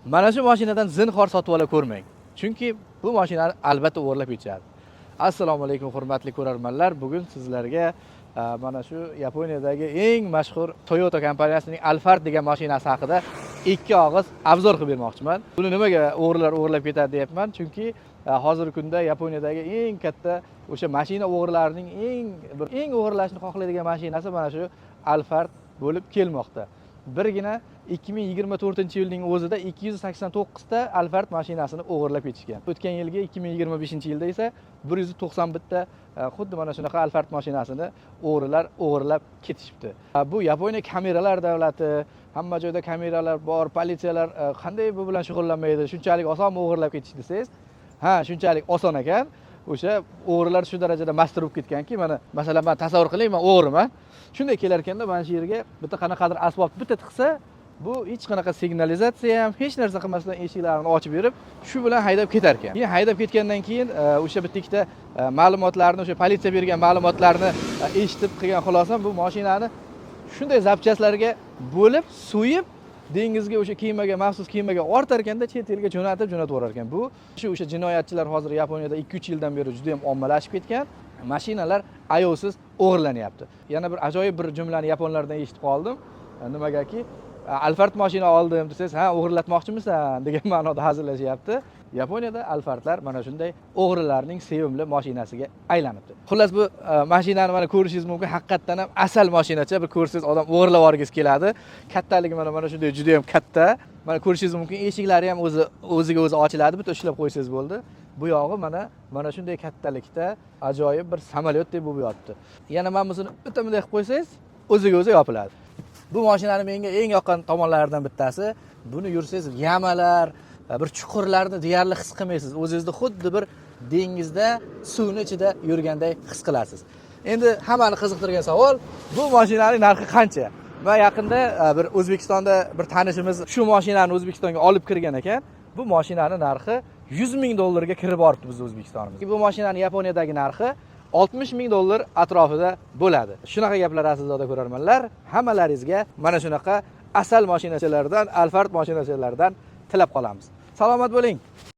Mana shu mashinadan zinhor sotib ola ko'rmang. Chunki bu mashinani albatta o'g'irlab ketishadi. Assalomu alaykum, hurmatli ko'rarmanlar. Bugun sizlarga mana shu Yaponiyadagi eng mashhur Toyota kompaniyasining Alphard degan mashinasi haqida ikki og'iz обзор qilib bermoqchiman. Buni nimaga o'g'rilar o'g'irlab ketadi deyapman? Chunki hozirgi kunda Yaponiyadagi eng katta o'sha mashina o'g'rilarining eng o'g'irlashni xohlaydigan mashinasi mana shu Alphard bo'lib kelmoqda. Birgina 2024 yilning o'zida 289 ta Alphard mashinasini o'g'irlab ketishgan. O'tgan yilgi 2025 yilda esa 191 ta xuddi mana shunaqa Alphard mashinasini o'g'rilar o'g'irlab ketishibdi. Bu Yaponiya kameralar davlati, hamma joyda kameralar bor, politsiyalar qanday bu bilan shug'ullanmaydi, shunchalik osonmi o'g'irlab ketish desangiz, ha, shunchalik oson ekan. O'sha o'g'rilar shu darajada мастер bo'lib ketganki, mana masalan, man tasavvur qiling, man o'g'riman. Shunday kelar ekanda, mana shu yerga bitta qanaqadir asbob bitta tiqsa, bu hech qanaqa signalizatsiya ham, hech narsa qilmasdan eshiklarni ochib berib, shu bilan haydab ketar ekan. Keyin haydab ketgandan keyin o'sha bitta ikkita ma'lumotlarni, o'sha politsiya bergan ma'lumotlarni eshitib qilgan xulosam, bu mashinani shunday запчасть larga bo'lib, so'yib, dengizga, o'sha kemaga, maxsus kemaga ortar ekanda, chet elga jo'natib yuborar ekan. Bu shu o'sha jinoyatchilar hozir Yaponiyada 2-3 yildan beri juda ham ommalashib ketgan. Mashinalar ayovsiz o'g'irlanyapti. Yana bir ajoyib bir jumlani yaponlardan eshitib qoldim. Nimagaki, Alphard mashina oldim desangiz, ha, o'g'irlatmoqchimisan degan ma'noda hazillashyapti. Yaponiyada Alphardlar mana shunday o'g'rilarning sevimli mashinasiga aylanibdi. Xullas, bu mashinani mana ko'rishingiz mumkin, haqiqatdan ham asal mashinacha, bir ko'rsangiz odam o'g'irlab yuborgisi keladi. Kattaligi mana shunday juda ham katta. Mana ko'rishingiz mumkin, eshiklari ham o'zi o'ziga o'zi ochiladi, bitta ushlab qo'ysangiz bo'ldi. Bu yog'i mana shunday kattalikda ajoyib bir samolyotdek bo'lib yotibdi. Yana mana bunisini bitta bunday qilib qo'ysangiz, o'ziga o'zi yopiladi. Bu mashinani menga eng yoqqan tomonlaridan bittasi, buni yursangiz яма lar, bir chuqurlarni deyarli his qilmaysiz. O'zingizni xuddi bir dengizda, suvni ichida yurganday his qilasiz. Endi hammani qiziqtirgan savol, bu mashinaning narxi qancha? Man yaqinda bir O'zbekistonda bir tanishimiz shu mashinani O'zbekistonga olib kirgan ekan. Bu mashinani narxi 100 ming dollarga kirib boribdi bizni O'zbekistonimizga. Bu mashinani Yaponiyadagi narxi 60 ming dollar atrofida bo'ladi. Shunaqa gaplar, aslzoda ko'rarmanlar, hammalaringizga mana shunaqa asal mashinachalardan, Alphard mashinachalardan tilab qolamiz. Salomat bo'ling.